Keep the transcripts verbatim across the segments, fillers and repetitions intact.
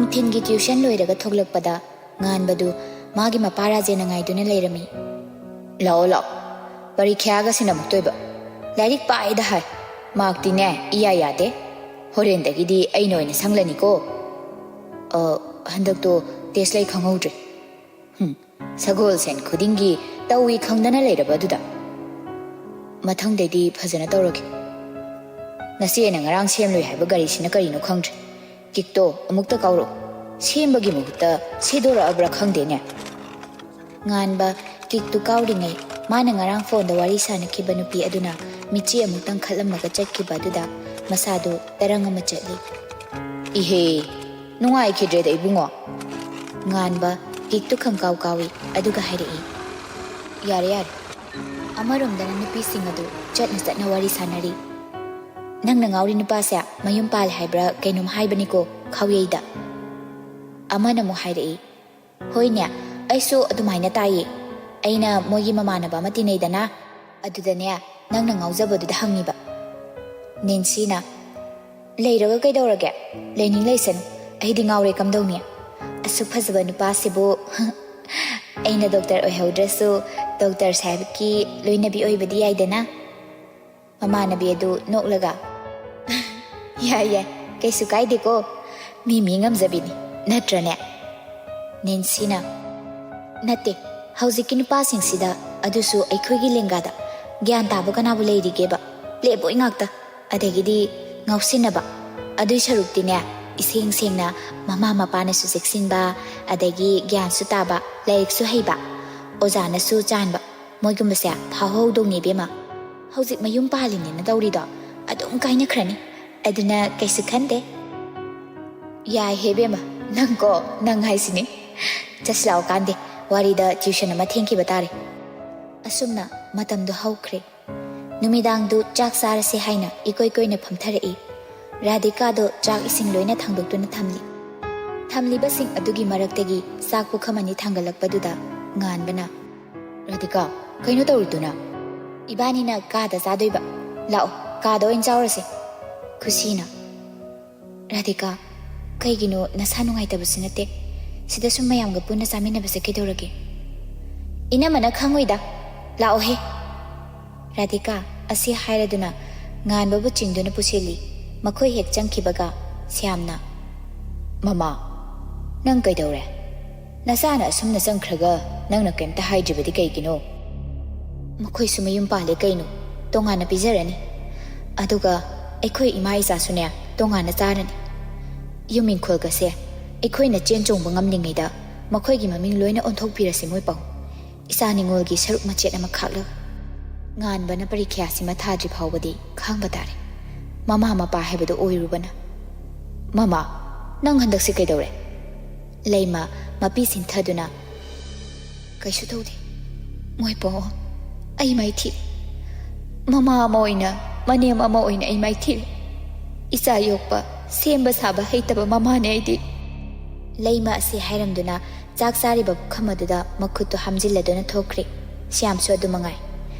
ꯅꯨꯡꯊꯤꯟꯒꯤ tuition ꯂꯣꯏꯔꯒ ꯊꯣꯛꯂꯛꯄꯗ ꯉꯥꯟꯕꯗꯨ ꯃꯥꯒꯤ ꯃꯄꯥ ꯔꯥꯖꯦꯟꯅ ꯉꯥꯏꯗꯨꯅ ꯂꯩꯔꯝꯃꯤ꯫ "ꯂꯥꯛꯑꯣ, ꯂꯥꯛꯑꯣ꯫ ꯄꯔꯤꯈ꯭ꯌꯥꯒ ꯁꯤꯟꯅꯃꯨꯛꯇꯣꯏꯕ꯫ ꯂꯥꯏꯔꯤꯛ ꯄꯥꯏꯗ ꯍꯥꯏ꯫ ꯃꯥꯔꯛꯇꯤꯅꯦ ꯏꯌꯥ ꯌꯥꯗꯦ꯫ ꯍꯣꯔꯦꯟꯗꯒꯤꯗꯤ ꯑꯩꯅ ꯑꯣꯏꯅ ꯁꯪꯂꯅꯤꯀꯣ꯫ ꯑ, ꯍꯟꯗꯛꯇꯣ test ꯂꯩ ꯈꯪꯍꯧꯗ꯭ꯔꯦ꯫ ꯍꯨꯝ, ꯁꯒꯣꯜꯁꯦꯟ ꯈꯨꯗꯤꯡꯒꯤ ꯇꯧꯏ ꯈꯪꯗꯅ ꯂꯩꯔꯕ ꯑꯗꯨꯗ꯫ ꯃꯊꯪꯗꯩꯗꯤ ꯐꯖꯅ ꯇꯧꯔꯒꯦ꯫ ꯅꯆꯦꯅ ꯉꯔꯥꯡ ꯁꯦꯝꯂꯨꯏ ꯍꯥꯏꯕ ꯒꯥꯔꯤꯁꯤꯅ ꯀꯔꯤꯅꯣ ꯈꯪꯗ꯭ꯔꯦ꯫ ꯀꯤꯛꯇꯣ ꯑꯃꯨꯛꯇ ꯀꯥꯎꯔꯛꯎ꯫ ꯁꯦꯝꯕꯒꯤ ꯃꯍꯨꯠꯇ ꯁꯦꯗꯣꯔꯛꯑꯕ꯭ꯔꯥ ꯈꯪꯗꯦꯅꯦ꯫" ꯉꯥꯟꯕ ꯀꯤꯛꯇꯨ ꯀꯥꯎꯔꯤꯉꯩ ꯃꯥꯅ ꯉꯔꯥꯡ ꯐꯣꯟꯗ ꯋꯥꯔꯤ ꯁꯥꯅꯈꯤꯕ ꯅꯨꯄꯤ ꯑꯗꯨꯅ ꯃꯤꯠꯆꯤ ꯑꯃꯨꯛꯇꯪ ꯈꯠꯂꯝꯃꯒ ꯆꯠꯈꯤꯕ ꯑꯗꯨꯗ ꯃꯁꯥꯗꯨ ꯇꯔꯪ ꯑꯃ ꯆꯠꯂꯤ꯫ "ꯏꯍꯦ, ꯅꯨꯡꯉꯥꯏꯈꯤꯗ꯭ꯔꯦꯗ ꯏꯕꯨꯡꯉꯣ꯫" ꯉꯥꯟꯕ ꯀꯤꯛꯇꯨ ꯈꯪꯀꯥꯎ ꯀꯥꯎꯏ, ꯑꯗꯨꯒ ꯍꯥꯏꯔꯛꯏ, "ꯌꯥꯔꯦ, ꯌꯥꯔꯦ꯫" ꯑꯃꯔꯣꯝꯗꯅ ꯅꯨꯄꯤꯁꯤꯡ ꯑꯗꯨ ꯆꯠꯅ ꯆꯠꯅ ꯋꯥꯔꯤ ꯁꯥꯅꯔꯤ꯫ "ꯅꯪꯅ ꯉꯥꯎꯔꯤ ꯅꯨꯄꯥꯁꯦ ꯃꯌꯨꯝ ꯄꯥꯜꯂꯦ ꯍꯥꯏꯕ꯭ꯔꯥ ꯀꯩꯅꯣꯝ ꯍꯥꯏꯕꯅꯤꯀꯣ ꯈꯥꯎꯌꯩꯗ꯫" ꯑꯃꯅ ꯑꯃꯨꯛ ꯍꯥꯏꯔꯛꯏ, "ꯍꯣꯏꯅꯦ, ꯑꯩꯁꯨ ꯑꯗꯨꯃꯥꯏꯅ ꯇꯥꯏꯌꯦ꯫ ꯑꯩꯅ ꯃꯣꯏꯒꯤ ꯃꯃꯥꯟꯅꯕ ꯑꯃ ꯇꯤꯟꯅꯩꯗꯅ, ꯑꯗꯨꯗꯅꯦ ꯅꯪꯅ ꯉꯥꯎꯖꯕꯗꯨꯗ ꯍꯪꯉꯤꯕ꯫" ꯅꯦꯟꯁꯤꯅ, "ꯂꯩꯔꯒ ꯀꯩꯗꯧꯔꯒꯦ? ꯂꯩꯅꯤꯡ ꯂꯩꯁꯅꯨ꯫ ꯑꯩꯗꯤ ꯉꯥꯎꯔꯦ ꯀꯝꯗꯧꯅꯤ? ꯑꯁꯨꯛ ꯐꯖꯕ ꯅꯨꯄꯥꯁꯤꯕꯨ ꯑꯩꯅ doctor ꯑꯣꯏꯍꯧꯗ꯭ꯔꯁꯨ doctor ꯁꯥꯍꯦꯕꯀꯤ ꯂꯣꯏꯅꯕꯤ ꯑꯣꯏꯕꯗꯤ ꯌꯥꯏꯗꯅ?" ꯃꯃꯥꯟꯅꯕꯤ ꯑꯗꯨ ꯅꯣꯛꯂꯒ, "ꯌꯥꯏ, ꯌꯥꯏ, ꯀꯩꯁꯨ ꯀꯥꯏꯗꯦꯀꯣ꯫ ꯃꯤ ꯃꯤ ꯉꯝꯖꯕꯤꯅꯤ, ꯅꯠꯇ꯭ꯔꯅꯦ?" ꯅꯦꯟꯁꯤꯅ, "ꯅꯠꯇꯦ, ꯍꯧꯖꯤꯛꯀꯤ ꯅꯨꯄꯥꯁꯤꯡꯁꯤꯗ, ꯑꯗꯨꯁꯨ ꯑꯩꯈꯣꯏꯒꯤ ꯂꯦꯡꯒꯥꯗ, ꯒ꯭ꯌꯥꯟ ꯇꯥꯕ ꯀꯅꯥꯕꯨ ꯂꯩꯔꯤꯒꯦꯕ? Playboy ꯉꯥꯛꯇ꯫ ꯑꯗꯒꯤꯗꯤ ꯉꯥꯎꯁꯤꯟꯅꯕ꯫ ꯑꯗꯨꯏ ꯁꯔꯨꯛꯇꯤꯅꯦ, ꯏꯁꯦꯡ ꯁꯦꯡꯅ ꯃꯃꯥ ꯃꯄꯥꯅꯁꯨ ꯆꯦꯛꯁꯤꯟꯕ, ꯑꯗꯒꯤ ꯒ꯭ꯌꯥꯟꯁꯨ ꯇꯥꯕ, ꯂꯥꯏꯔꯤꯛꯁꯨ ꯍꯩꯕ, ꯑꯣꯖꯥꯅꯁꯨ ꯆꯥꯟꯕ, ꯃꯣꯏꯒꯨꯝꯕꯁꯦ ꯐꯥꯎꯍꯧꯗꯧꯅꯦ ꯏꯕꯦꯝꯃ꯫ ꯍꯧꯖꯤꯛ ꯃꯌꯨꯝ ꯄꯥꯜꯂꯤꯅꯦꯅ ꯇꯧꯔꯤꯗꯣ ꯑꯗꯨꯝ ꯀꯥꯏꯅꯈ꯭ꯔꯅꯤ꯫ ꯑꯗꯨꯅ ꯀꯩꯁꯨ ꯈꯟꯗꯦ꯫" "ꯌꯥꯏꯍꯦ ꯏꯕꯦꯝꯃ, ꯅꯪꯀꯣ, ꯅꯪ ꯍꯥꯏꯁꯤꯅꯤ꯫ ꯆꯠꯁꯤ ꯂꯥꯛꯑꯣ ꯀꯥꯟꯗꯦ, ꯋꯥꯔꯤꯗ tuition ꯑꯃ ꯊꯦꯡꯈꯤꯕ ꯇꯥꯔꯦ꯫" ꯑꯁꯨꯝꯅ ꯃꯇꯝꯗꯨ ꯍꯧꯈ꯭ꯔꯦ꯫ ꯅꯨꯃꯤꯗꯥꯡꯗꯨ ꯆꯥꯛ ꯆꯥꯔꯁꯦ ꯍꯥꯏꯅ ꯏꯀꯣꯏ ꯀꯣꯏꯅ ꯐꯝꯊꯔꯛꯏ꯫ ꯔꯥꯙꯤꯀꯥꯗꯣ ꯆꯥꯛ ꯏꯁꯤꯡ ꯂꯣꯏꯅ ꯊꯥꯡꯗꯣꯛꯇꯨꯅ ꯊꯝꯂꯤ꯫ ꯊꯝꯂꯤꯕꯁꯤꯡ ꯑꯗꯨꯒꯤ ꯃꯔꯛꯇꯒꯤ ꯆꯥꯛ ꯄꯨꯈꯝ ꯑꯅꯤ ꯊꯥꯡꯒꯠꯂꯛꯄꯗꯨꯗ ꯉꯥꯟꯕꯅ, "ꯔꯥꯙꯤꯀꯥ, ꯀꯩꯅꯣ ꯇꯧꯔꯤꯗꯨꯅ?" "ꯏꯕꯥꯅꯤꯅ ꯀꯥꯗ ꯆꯥꯗꯣꯏꯕ꯫ ꯂꯥꯛꯑꯣ, ꯀꯥꯗ ꯑꯣꯏꯅ ꯆꯥꯎꯔꯁꯦ꯫" ꯈꯨꯁꯤꯅ, "ꯔꯥꯙꯤꯀꯥ, "ꯀꯩꯒꯤꯅꯣ ꯅꯁꯥ ꯅꯨꯡꯉꯥꯏꯇꯕꯁꯨ ꯅꯠꯇꯦ꯫ ꯁꯤꯗ ꯁꯨꯝ ꯃꯌꯥꯝꯒ ꯄꯨꯟꯅ ꯆꯥꯃꯤꯟꯅꯕꯁꯦ ꯀꯩꯗꯧꯔꯒꯦ?" "ꯏꯅꯝꯃꯅ ꯈꯪꯉꯣꯏꯗ꯫ ꯂꯥꯛꯑꯣꯍꯦ꯫" ꯔꯥꯙꯤꯀꯥ ꯑꯁꯤ ꯍꯥꯏꯔꯗꯨꯅ ꯉꯥꯟꯕꯕꯨ ꯆꯤꯡꯗꯨꯅ ꯄꯨꯁꯤꯜꯂꯤ꯫ ꯃꯈꯣꯏ ꯍꯦꯛ ꯆꯪꯈꯤꯕꯒ ꯁ꯭ꯌꯥꯝꯅ, "ꯃꯃꯥ, ꯅꯪ ꯀꯩꯗꯧꯔꯦ? ꯅꯆꯥꯅ ꯑꯁꯨꯝꯅ ꯆꯪꯈ꯭ꯔꯒ ꯅꯪꯅ ꯀꯩꯝꯇ ꯍꯥꯏꯗ꯭ꯔꯤꯕꯗꯤ ꯀꯩꯒꯤꯅꯣ?" "ꯃꯈꯣꯏꯁꯨ ꯃꯌꯨꯝ ꯄꯥꯜꯂꯦ ꯀꯩꯅꯣ, ꯇꯣꯉꯥꯟꯅ ꯄꯤꯖꯔꯅꯤ꯫ ꯑꯗꯨꯒ ꯑꯩꯈꯣꯏ ꯏꯃꯥ ꯏꯆꯥꯁꯨꯅꯦ ꯇꯣꯉꯥꯟꯅ ꯆꯥꯔꯅꯤ꯫ ꯌꯨꯝ ꯏꯪꯈꯣꯜꯒꯁꯦ ꯑꯩꯈꯣꯏꯅ ꯆꯦꯟ ꯆꯣꯡꯕ ꯉꯝꯂꯤꯉꯩꯗ ꯃꯈꯣꯏꯒꯤ ꯃꯃꯤꯡ ꯂꯣꯏꯅ ꯑꯣꯟꯊꯣꯛꯄꯤꯔꯁꯤ ꯃꯣꯏ ꯄꯥꯎ꯫ ꯏꯆꯥ ꯅꯤꯉꯣꯜꯒꯤ ꯁꯔꯨꯛ ꯃꯆꯦꯠ ꯑꯃ ꯈꯥꯛꯂꯒ꯫" ꯉꯥꯟꯕꯅ ꯄꯔꯤꯈ꯭ꯌꯥꯁꯤꯃ ꯊꯥꯗ꯭ꯔꯤ ꯐꯥꯎꯕꯗꯤ ꯈꯥꯡꯕ ꯇꯥꯔꯦ꯫ ꯃꯃꯥ ꯃꯄꯥ ꯍꯥꯏꯕꯗꯨ ꯑꯣꯏꯔꯨꯕꯅ꯫ "ꯃꯃꯥ, ꯅꯪ ꯍꯟꯗꯛꯁꯤ ꯀꯩꯗꯧꯔꯦ?" ꯂꯩꯃ ꯃꯄꯤ ꯁꯤꯟꯊꯗꯨꯅ, "ꯀꯩꯁꯨ ꯇꯧꯗꯦ꯫ ꯃꯣꯏ ꯄꯥꯎ, ꯑꯩ ꯃꯥꯏꯊꯤꯔꯦ꯫ ꯃꯃꯥ ꯑꯃ ꯑꯣꯏꯅ, ꯃꯅꯦꯝ ꯑꯃ ꯑꯣꯏꯅ ꯑꯩ ꯃꯥꯏꯊꯤꯔꯦ꯫ ꯏꯆꯥ ꯌꯣꯛꯄ, ꯁꯦꯝꯕ ꯁꯥꯕ ꯍꯩꯇꯕ ꯃꯃꯥꯅꯦ ꯑꯩꯗꯤ꯫" ꯂꯩꯃ ꯑꯁꯤ ꯍꯥꯏꯔꯝꯗꯨꯅ ꯆꯥꯛ ꯆꯥꯔꯤꯕ ꯄꯨꯈꯝ ꯑꯗꯨꯗ ꯃꯈꯨꯠꯇꯨ ꯍꯥꯝꯖꯤꯜꯂꯗꯨꯅ ꯊꯣꯛꯈ꯭ꯔꯦ꯫ ꯁ꯭ꯌꯥꯝꯁꯨ ꯑꯗꯨ ꯃꯉꯥꯏ꯫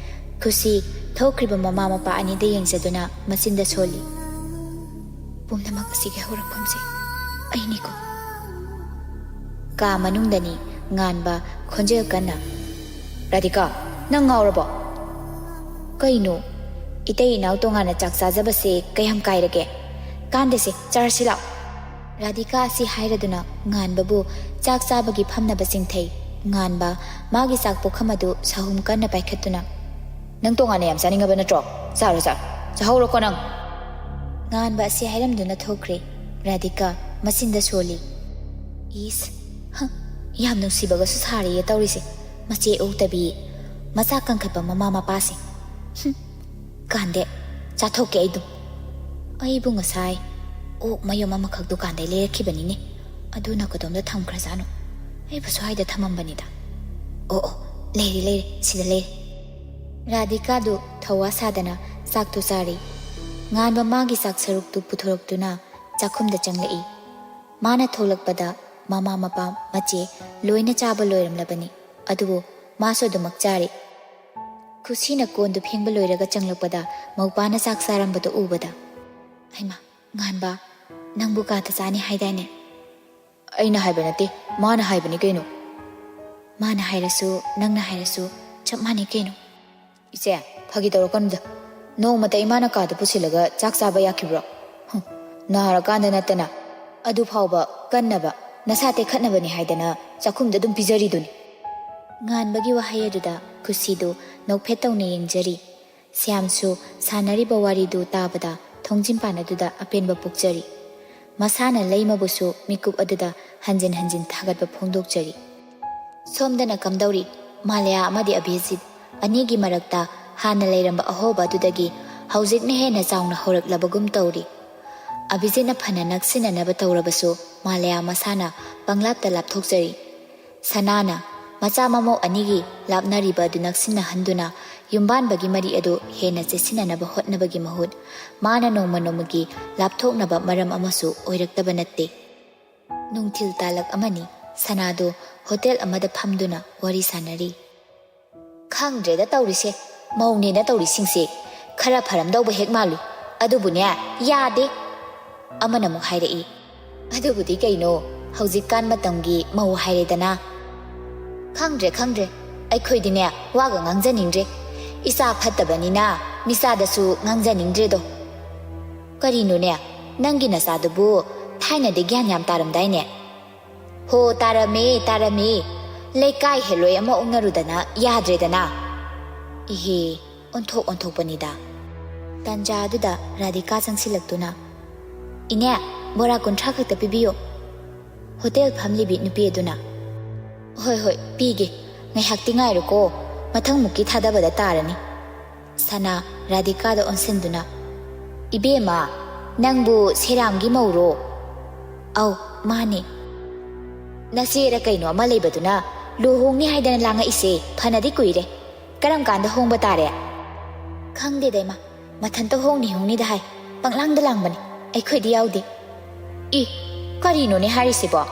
ꯈꯨꯁꯤ, ꯊꯣꯛꯈ꯭ꯔꯤꯕ ꯃꯃꯥ ꯃꯄꯥ ꯑꯅꯤꯗ ꯌꯦꯡꯖꯗꯨꯅ ꯃꯆꯤꯟꯗ ꯁꯣꯜꯂꯤ, "ꯄꯨꯝꯅꯃꯛ ꯑꯁꯤꯒꯤ ꯍꯧꯔꯛꯐꯝꯁꯦ ꯑꯩꯅꯤꯀꯣ꯫" ꯀꯥ ꯃꯅꯨꯡꯗꯅꯤ꯫ ꯉꯥꯟꯕ ꯈꯣꯟꯖꯦꯜ ꯀꯟꯅ, "ꯔꯥꯙꯤꯀꯥ, ꯅꯪ ꯉꯥꯎꯔꯕꯣ?" "ꯀꯩꯅꯣ? ꯏꯇꯩ ꯏꯅꯥꯎ ꯇꯣꯉꯥꯟꯅ ꯆꯥꯛ ꯆꯥꯖꯕꯁꯦ ꯀꯌꯥꯝ ꯀꯥꯏꯔꯒꯦ? ꯀꯥꯟꯗꯦꯁꯦ, ꯆꯥꯔꯁꯤ ꯂꯥꯛꯑꯣ꯫" ꯔꯥꯙꯤꯀꯥ ꯑꯁꯤ ꯍꯥꯏꯔꯗꯨꯅ ꯉꯥꯟꯕꯕꯨ ꯆꯥꯛ ꯆꯥꯕꯒꯤ ꯐꯝꯅꯕ ꯆꯤꯡꯊꯩ꯫ ꯉꯥꯟꯕ ꯃꯥꯒꯤ ꯆꯥꯛ ꯄꯨꯈꯝ ꯑꯗꯨ ꯁꯍꯨꯝ ꯀꯟꯅ ꯄꯥꯏꯈꯠꯇꯨꯅ, "ꯅꯪ ꯇꯣꯉꯥꯟꯅ ꯌꯥꯝ ꯆꯥꯅꯤꯡꯉꯕ ꯅꯠꯇ꯭ꯔꯣ? ꯆꯥꯔꯣ, ꯆꯥꯔꯣ꯫ ꯆꯥꯍꯧꯔꯣꯀꯣ ꯅꯪ꯫" ꯉꯥꯟꯕ ꯑꯁꯤ ꯍꯥꯏꯔꯝꯗꯨꯅ ꯊꯣꯛꯈ꯭ꯔꯦ꯫ ꯔꯥꯙꯤꯀꯥ ꯃꯆꯤꯟꯗ ꯁꯣꯜꯂꯤ, "ꯏꯁ, ꯍ, ꯌꯥꯝ ꯅꯨꯡꯁꯤꯕꯒꯁꯨ ꯁꯥꯔꯤꯌꯦ ꯇꯧꯔꯤꯁꯦ꯫ ꯃꯆꯦ ꯑꯣꯛꯇꯕꯤ, ꯃꯆꯥ ꯀꯟꯈꯠꯄ ꯃꯃꯥ ꯃꯄꯥꯁꯦ꯫ ꯍꯨꯝ, ꯀꯥꯟꯗꯦ, ꯆꯥꯊꯣꯛꯀꯦ ꯑꯩ ꯑꯗꯨꯝ꯫ ꯑꯩꯕꯨ ꯉꯁꯥꯏ ꯑꯣꯛ ꯃꯌꯨꯝ ꯑꯃꯈꯛ ꯗꯨꯀꯥꯟꯗꯩ ꯂꯩꯔꯛꯈꯤꯕꯅꯤꯅꯦ꯫ ꯑꯗꯨꯅ ꯀꯗꯣꯝꯗ ꯊꯝꯈ꯭ꯔꯖꯥꯠꯅꯣ? ꯑꯩꯕꯨ ꯁ꯭ꯋꯥꯏꯗ ꯊꯝꯃꯝꯕꯅꯤꯗ꯫ ꯑꯣ, ꯑꯣ, ꯂꯩꯔꯦ, ꯂꯩꯔꯦ, ꯁꯤꯗ ꯂꯩꯔꯦ꯫" ꯔꯥꯙꯤꯀꯥꯗꯨ ꯊꯧꯋꯥ ꯁꯥꯗꯅ ꯆꯥꯛꯇꯨ ꯆꯥꯔꯤ꯫ ꯉꯥꯟꯕ ꯃꯥꯒꯤ ꯆꯥꯛ ꯁꯔꯨꯛꯇꯨ ꯄꯨꯊꯣꯔꯛꯇꯨꯅ ꯆꯥꯛꯈꯨꯝꯗ ꯆꯪꯂꯛꯏ꯫ ꯃꯥꯅ ꯊꯣꯛꯂꯛꯄꯗ ꯃꯃꯥ ꯃꯄꯥ ꯃꯆꯦ ꯂꯣꯏꯅ ꯆꯥꯕ ꯂꯣꯏꯔꯝꯂꯕꯅꯤ꯫ ꯑꯗꯨꯕꯨ ꯃꯥꯁꯨ ꯑꯗꯨꯃꯛ ꯆꯥꯔꯤ꯫ ꯈꯨꯁꯤꯅ ꯀꯣꯟꯗꯨ ꯐꯦꯡꯕ ꯂꯣꯏꯔꯒ ꯆꯪꯂꯛꯄꯗ ꯃꯧꯄꯥꯅ ꯆꯥꯛ ꯆꯥꯔꯝꯕꯗꯨ ꯎꯕꯗ, "ꯍꯩꯃꯥ, ꯉꯥꯟꯕ, "ꯅꯪꯕꯨ ꯀꯥꯗ ꯆꯥꯅꯤ ꯍꯥꯏꯗꯥꯏꯅꯦ?" "ꯑꯩꯅ ꯍꯥꯏꯕ ꯅꯠꯇꯦ, ꯃꯥꯅ ꯍꯥꯏꯕꯅꯤ ꯀꯩꯅꯣ꯫" "ꯃꯥꯅ ꯍꯥꯏꯔꯁꯨ ꯅꯪꯅ ꯍꯥꯏꯔꯁꯨ ꯆꯞ ꯃꯥꯟꯅꯩ ꯀꯩꯅꯣ꯫" "ꯏꯆꯦ, ꯐꯥꯒꯤ ꯇꯧꯔꯛꯀꯅꯨꯗ꯫ ꯅꯣꯡꯃꯇ ꯏꯃꯥꯅ ꯀꯥꯗ ꯄꯨꯁꯤꯜꯂꯒ ꯆꯥꯛ ꯆꯥꯕ ꯌꯥꯈꯤꯕ꯭ꯔꯣ? ꯍꯨꯝ, ꯅꯥꯔꯀꯥꯟꯗ ꯅꯠꯇꯅ꯫ ꯑꯗꯨ ꯐꯥꯎꯕ ꯀꯟꯅꯕ, ꯅꯁꯥ ꯇꯦꯛꯈꯠꯅꯕꯅꯤ ꯍꯥꯏꯗꯅ ꯆꯥꯛꯈꯨꯝꯗ ꯑꯗꯨꯝ ꯄꯤꯖꯔꯤꯗꯨꯅꯤ꯫" ꯉꯥꯟꯕꯒꯤ ꯋꯥꯍꯩ ꯑꯗꯨꯗ ꯈꯨꯁꯤꯗꯨ ꯅꯣꯛꯐꯦꯠ ꯇꯧꯅ ꯌꯦꯡꯖꯔꯤ꯫ ꯁ꯭ꯌꯥꯝꯁꯨ ꯁꯥꯟꯅꯔꯤꯕ ꯋꯥꯔꯤꯗꯨ ꯇꯥꯕꯗ ꯊꯣꯡꯖꯤꯟ ꯄꯥꯟ ꯑꯗꯨꯗ ꯑꯄꯦꯟꯕ ꯄꯣꯛꯆꯔꯤ꯫ ꯃꯁꯥꯅ ꯂꯩꯃꯕꯨꯁꯨ ꯃꯤꯀꯨꯞ ꯑꯗꯨꯗ ꯍꯟꯖꯤꯟ ꯍꯟꯖꯤꯟ ꯊꯥꯒꯠꯄ ꯐꯣꯡꯗꯣꯛꯆꯔꯤ꯫ ꯁꯣꯝꯗꯅ ꯀꯝꯗꯧꯔꯤ? ꯃꯥꯂꯌꯥ ꯑꯃꯗꯤ ꯑꯚꯤꯖꯤꯠ ꯑꯅꯤꯒꯤ ꯃꯔꯛꯇ ꯍꯥꯟꯅ ꯂꯩꯔꯝꯕ ꯑꯍꯣꯕ ꯑꯗꯨꯗꯒꯤ ꯍꯧꯖꯤꯛꯅ ꯍꯦꯟꯅ ꯆꯥꯎꯅ ꯍꯧꯔꯛꯂꯕꯒꯨꯝ ꯇꯧꯔꯤ꯫ ꯑꯚꯤꯖꯤꯠꯅ ꯐꯅ ꯅꯛꯁꯤꯟꯅꯅꯕ ꯇꯧꯔꯕꯁꯨ ꯃꯥꯂꯌꯥ ꯃꯁꯥꯅ ꯄꯪꯂꯥꯞꯇ ꯂꯥꯞꯊꯣꯛꯆꯔꯤ꯫ ꯁꯅꯥꯅ ꯃꯆꯥ ꯃꯃꯧ ꯑꯅꯤꯒꯤ ꯂꯥꯞꯅꯔꯤꯕ ꯑꯗꯨ ꯅꯛꯁꯤꯟꯅꯍꯟꯗꯨꯅ ꯌꯨꯝꯕꯥꯟꯕꯒꯤ ꯃꯔꯤ ꯑꯗꯨ ꯍꯦꯟꯅ ꯆꯦꯠꯁꯤꯟꯅꯅꯕ ꯍꯣꯠꯅꯕꯒꯤ ꯃꯍꯨꯠ, ꯃꯥꯅ ꯅꯣꯡꯃ ꯅꯣꯡꯃꯒꯤ ꯂꯥꯞꯊꯣꯛꯅꯕ ꯃꯔꯝ ꯑꯃꯁꯨ ꯑꯣꯏꯔꯛꯇꯕ ꯅꯠꯇꯦ꯫ ꯅꯨꯡꯊꯤꯜ ꯇꯥꯂꯛ ꯑꯃꯅꯤ꯫ ꯁꯅꯥꯗꯨ ꯍꯣꯇꯦꯜ ꯑꯃꯗ ꯐꯝꯗꯨꯅ ꯋꯥꯔꯤ ꯁꯥꯟꯅꯔꯤ꯫ "ꯈꯪꯗ꯭ꯔꯦꯗ ꯇꯧꯔꯤꯁꯦ, ꯃꯧꯅꯦꯅ ꯇꯧꯔꯤꯁꯤꯡꯁꯦ꯫ ꯈꯔ ꯐꯔꯝꯗꯧꯕ ꯍꯦꯛ ꯃꯥꯜꯂꯨ, ꯑꯗꯨꯕꯨꯅꯦ, ꯌꯥꯗꯦ꯫" ꯑꯃꯅ ꯑꯃꯨꯛ ꯍꯥꯏꯔꯛꯏ꯫ "ꯑꯗꯨꯕꯨꯗꯤ ꯀꯩꯅꯣ, ꯍꯧꯖꯤꯛꯀꯥꯟ ꯃꯇꯝꯒꯤ ꯃꯧ ꯍꯥꯏꯔꯦꯗꯅ꯫" "ꯈꯪꯗ꯭ꯔꯦ, ꯈꯪꯗ꯭ꯔꯦ, ꯑꯩꯈꯣꯏꯗꯤꯅꯦ, ꯋꯥꯒ ꯉꯥꯡꯖꯅꯤꯡꯗ꯭ꯔꯦ꯫ ꯏꯆꯥ ꯐꯠꯇꯕꯅꯤꯅ ꯃꯤꯆꯥꯗꯁꯨ ꯉꯥꯡꯖꯅꯤꯡꯗ꯭ꯔꯦꯗꯣ꯫" "ꯀꯔꯤꯅꯣꯅꯦ, ꯅꯪꯒꯤ ꯅꯆꯥꯗꯨꯕꯨ ꯊꯥꯏꯅꯗꯤ ꯒ꯭ꯌꯥꯟ ꯌꯥꯝ ꯇꯥꯔꯝꯗꯥꯏꯅꯦ?" "ꯍꯣ, ꯇꯥꯔꯝꯃꯦ, ꯇꯥꯔꯝꯃꯦ꯫ ꯂꯩꯀꯥꯏ ꯍꯦꯂꯣꯏ ꯑꯃ ꯑꯣꯛꯅꯔꯨꯗꯅ ꯌꯥꯗ꯭ꯔꯦꯗꯅ꯫" ꯏꯍꯦ, ꯑꯣꯟꯊꯣꯛ ꯑꯣꯟꯊꯣꯛꯄꯅꯤꯗ꯫ ꯇꯥꯟꯖꯥ ꯑꯗꯨꯗ ꯔꯥꯙꯤꯀꯥ ꯆꯪꯁꯤꯜꯂꯛꯇꯨꯅ, "ꯏꯅꯦ, ꯕꯣꯔꯥ ꯀꯨꯟꯊ꯭ꯔꯥ ꯈꯛꯇ ꯄꯤꯕꯤꯌꯨ꯫" ꯍꯣꯇꯦꯜ ꯐꯝꯂꯤꯕꯤ ꯅꯨꯄꯤ ꯑꯗꯨꯅ, "ꯍꯣꯏ, ꯍꯣꯏ, ꯄꯤꯒꯦ꯫ ꯉꯥꯏꯍꯥꯛꯇꯤ ꯉꯥꯏꯔꯣꯀꯣ, ꯃꯊꯪꯃꯨꯛꯀꯤ ꯊꯥꯗꯕꯗ ꯇꯥꯔꯅꯤ꯫" ꯁꯅꯥ ꯔꯥꯙꯤꯀꯥꯗ ꯑꯣꯟꯁꯤꯟꯗꯨꯅ, "ꯏꯕꯦꯝꯃ, ꯅꯪꯕꯨ ꯁꯦꯔꯥꯝꯒꯤ ꯃꯧꯔꯣ?" "ꯑꯧ, ꯃꯥꯅꯦ꯫" "ꯅꯆꯦꯔ ꯀꯩꯅꯣ ꯑꯃ ꯂꯩꯕꯗꯨꯅ ꯂꯨꯍꯣꯡꯅꯤ ꯍꯥꯏꯗꯅ ꯂꯥꯡꯉꯛꯏꯁꯦ ꯐꯅꯗꯤ ꯀꯨꯏꯔꯦ꯫ ꯀꯔꯝ ꯀꯥꯟꯗ ꯍꯣꯡꯕ ꯇꯥꯔꯦ?" "ꯈꯪꯗꯦꯗ ꯏꯃꯥ, ꯃꯊꯟꯇ ꯍꯣꯡꯅꯤ ꯍꯣꯡꯅꯤꯗ ꯍꯥꯏ꯫ ꯄꯪꯂꯥꯡꯗ ꯂꯥꯡꯕꯅꯤ, ꯑꯩꯈꯣꯏꯗꯤ ꯌꯥꯎꯗꯦ꯫" "ꯏ, ꯀꯔꯤꯅꯣꯅꯦ ꯍꯥꯏꯔꯤꯁꯤꯕꯣ?"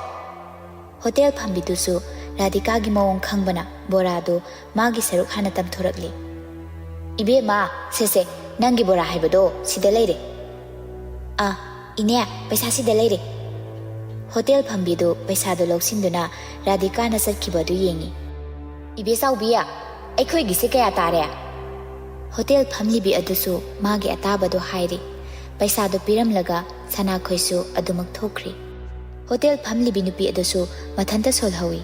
ꯍꯣꯇꯦꯜ ꯐꯝꯕꯤꯗꯨꯁꯨ ꯔꯥꯙꯤꯀꯥꯒꯤ ꯃꯑꯣꯡ ꯈꯪꯕꯅ ꯕꯣꯔꯥꯗꯨ ꯃꯥꯒꯤ ꯁꯔꯨꯛ ꯍꯥꯟꯅ ꯇꯝꯊꯣꯔꯛꯂꯤ꯫ "ꯏꯕꯦꯝꯃ, ꯁꯦ ꯁꯦ, ꯅꯪꯒꯤ ꯕꯣꯔꯥ ꯍꯥꯏꯕꯗꯣ ꯁꯤꯗ ꯂꯩꯔꯦ꯫" "ꯑꯥ, "ꯏꯅꯦ, ꯄꯩꯁꯥ ꯁꯤꯗ ꯂꯩꯔꯦ꯫" ꯍꯣꯇꯦꯜ ꯐꯝꯕꯤꯗꯨ ꯄꯩꯁꯥꯗꯨ ꯂꯧꯁꯤꯟꯗꯨꯅ ꯔꯥꯙꯤꯀꯥꯅ ꯆꯠꯈꯤꯕ ꯑꯗꯨ ꯌꯦꯡꯉꯤ꯫ "ꯏꯕꯦꯆꯥꯎꯕꯤ, ꯑꯩꯈꯣꯏꯒꯤꯁꯦ ꯀꯌꯥ ꯇꯥꯔꯦ?" ꯍꯣꯇꯦꯜ ꯐꯝꯂꯤꯕꯤ ꯑꯗꯨꯁꯨ ꯃꯥꯒꯤ ꯑꯇꯥꯕꯗꯨ ꯍꯥꯏꯔꯤ꯫ ꯄꯩꯁꯥꯗꯨ ꯄꯤꯔꯝꯂꯒ ꯁꯅꯥꯈꯣꯏꯁꯨ ꯑꯗꯨꯃꯛ ꯊꯣꯛꯈ꯭ꯔꯤ꯫ ꯍꯣꯇꯦꯜ ꯐꯝꯂꯤꯕꯤ ꯅꯨꯄꯤ ꯑꯗꯨꯁꯨ ꯃꯊꯟꯇ ꯁꯣꯜꯍꯧꯏ꯫